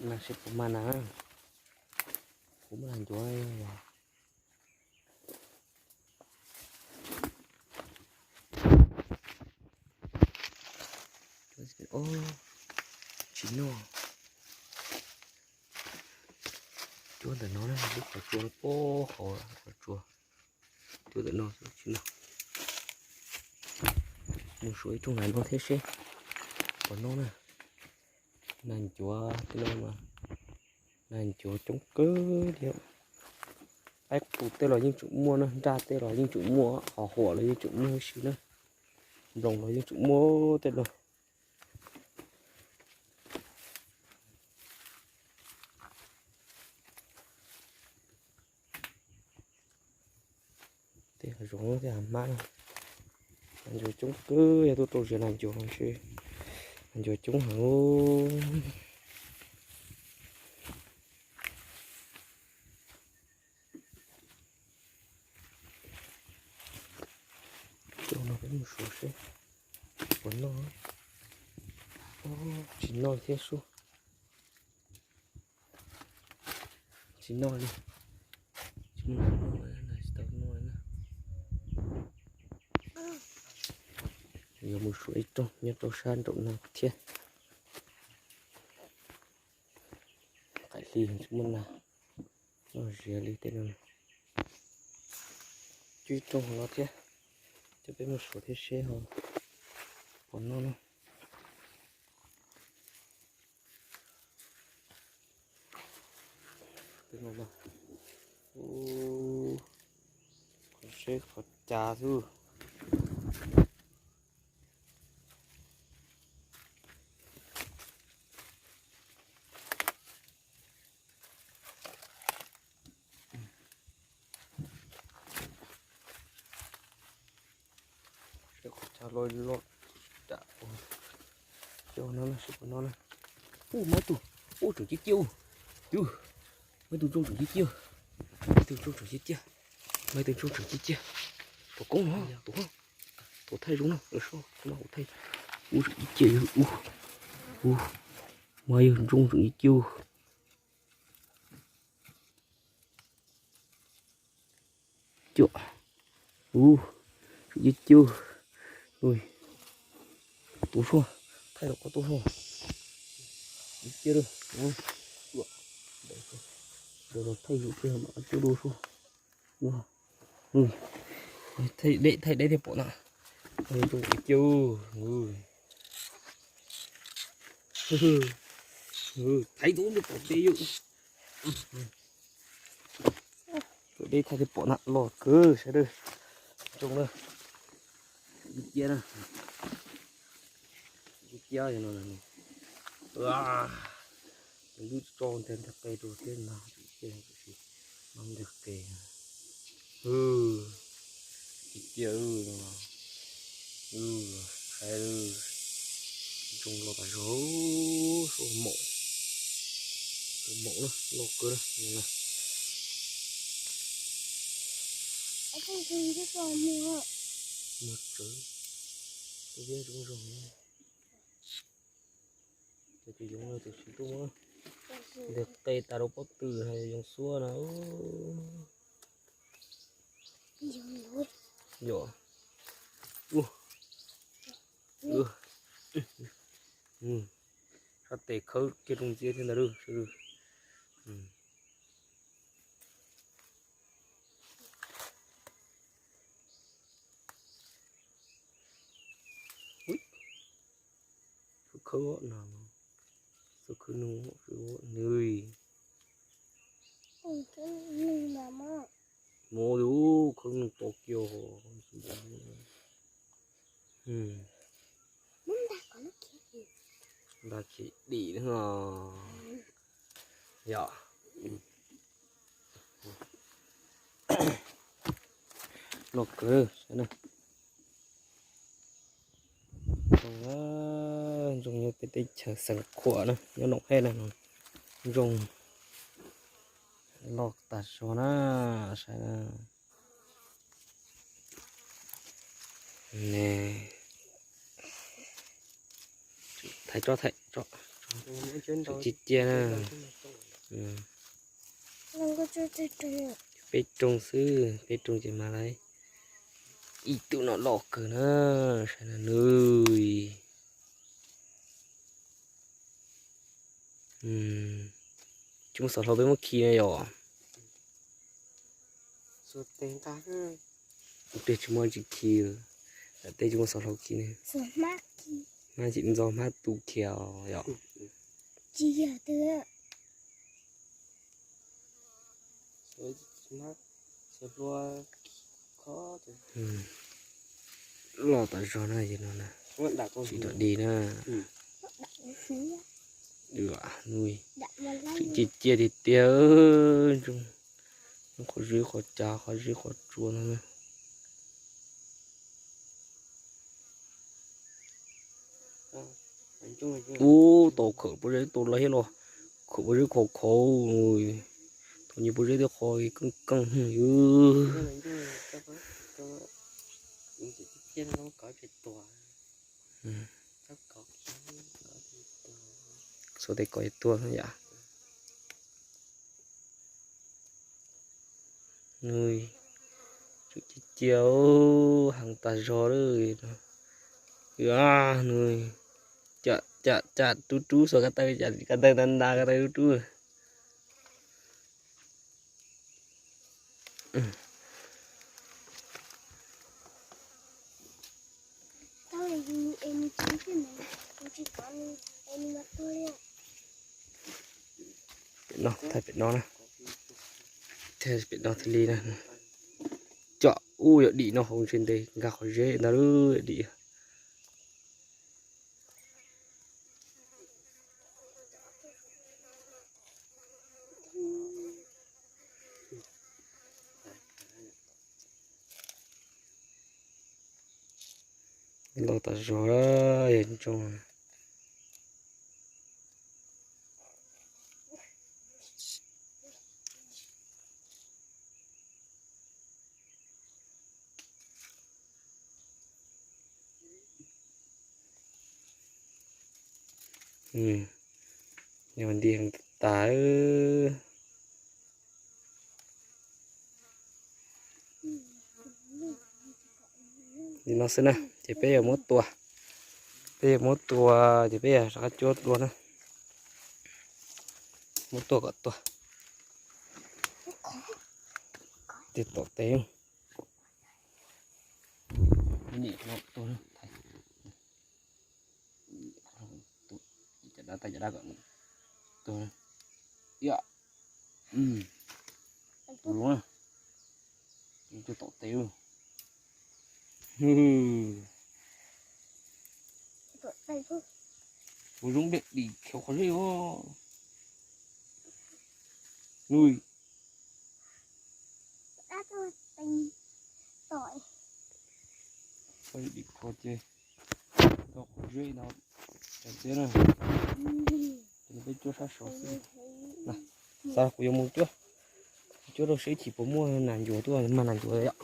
Mas seb puas mag na. Kuv muab nag ncuav. Tsis noj. Cuab ntawm no na, lub qhov tsua no, hauv qhov tsua. Cuab ntawm no tsis noj. Mus suav ib rooj nag no thiab seb puas noj na. Nag ncuav tej no mas nag ncuav coob kawg li. Qaib qus tej los yeej tseem muaj na, nraj tej los yeej tseem muaj, qhov huam los yeej tseem muaj huv si na, nploos los yeej tseem muaj tej los. Tej hav zoov tej hav hmab, nag ncuav coob kawg, yog tuaj rau ziav nag ncuav ntshe nag ncuav coob heev. Coj no peb mus suav seb puas noj. Tsis noj thiab sub. Tsis noj li. Tsis noj, tsis tau noj na. Yuav mus suav ib rooj nyob rau sab nraum no thiab. Qaim hli tsis muaj nag, noj ziav li tej no. Coj ib rooj hauv no thiab, coj peb mus suav thiab seb ho puas noj na. Qhov seb qhov cas xwb. Seb qhov cas loj loj. Cov no na, seb puas no na. Ub, muaj ib tug, ub, tseem ciaj ciaj ub. Yus, muaj ib tug ntsooj tseem ciaj ciaj. Muaj ib tug ntsooj tseem ciaj ciaj. Muaj ib tug ntsooj tseem ciaj ciaj. Tus koob no, tus, tus thaij zoo na, seb, tus no tus thaij. Ub, tseem ciaj ciaj, ub, ub. Muaj ib tug ntsooj tseem ciaj ciaj. Cuam. Ub, tseem ciaj ciaj. Tus suab, thaij rau qhov tus suab. Ciaj ciaj. Thaij zus tsis mam cuab dua suab. Deb, thaij deb thiaj pom na. Ntsooj ciaj ciaj. Thaij tus ntawd pom peb yus. Deb thaij thiaj pom na, loj kawg sawv daws. Ntsooj na. Ciaj na. Ciaj ciaj no. Lub tso ntawd nteg qe rau thiab no, ciaj no nteg qe. Ciaj ciaj, qhai, ntsooj loj tas zog, maum, maum na, loj kawg na. Muag tsawv, tus yeeb zoo zoo. Cov tsis yoov no tus tsis tuaj muab nteg qe tas rau pob tw, yoov xuab na. Yog, sab tes khawb kiag rooj ntxiab thiab ntag lauj. Khawb khawb no, khawb khawb nws, nws. Mus tus khawb nws to kiag. Nta khiav dim no. Yog, loj kawg na. Ntsoog, ntsoog nyob peb teb chaws Xeev Khuam na, nyob Noom Hej na. Ntsoog loj tag zog na, saib na. Ne, thaij tso, thaij tso, tso Tsuas ciaj ciaj na. Peb rooj xwb, peb rooj ces mas lawv ib tug no loj kawg na, saib na nws. Tsis muaj xov hlau peb muab khi na yom. Tej tsis muaj tsis khi, tej tsis muaj xov hlau khi ne. Hmab tsis ntxo hmab tu khiav yom. Loj tas zog na, no tsis dog dig na. Cia cia tiag tiag, qhov zeb qhov cav qhov zeb qhov tsua no. Ub, tau khawm pob zeb tau lawm thiab los, khawm pob zeb khov khov, thaum nyias pob zeb tej qhov keej keej. Xuas tes kov tuag yom. Nws cia cia heev tas zog lawm. Nws cam cam cam rub rub xuas ko taw, ko taw nta nta ko taw rub rub. Pem no, thaij pem no na. Thaij pem no thiaj li na. Cam, ub, yog dim no hauv ntshe ntes nkag qhov zeb ntag lub dim. Loj tas zog, yog ntsoog. Yog nti tas. Li no xwb na, ces peb yuav muab tua, peb yuav muab tua, ces peb yuav rov qab cuab dua na. Muab tua kom tuag. Tes tom tes. Tom tes. Ua zoo dej dim khiav qhov zeb os. Nui. Dim kho ces tau qhov zeb no. Cov txiab na, ces peb cuab sab saud xwb. Xav kuv yuav mus cuab, cuab rau seb chim puas muaj nas ncuav tuaj, mag nas ncuav yom.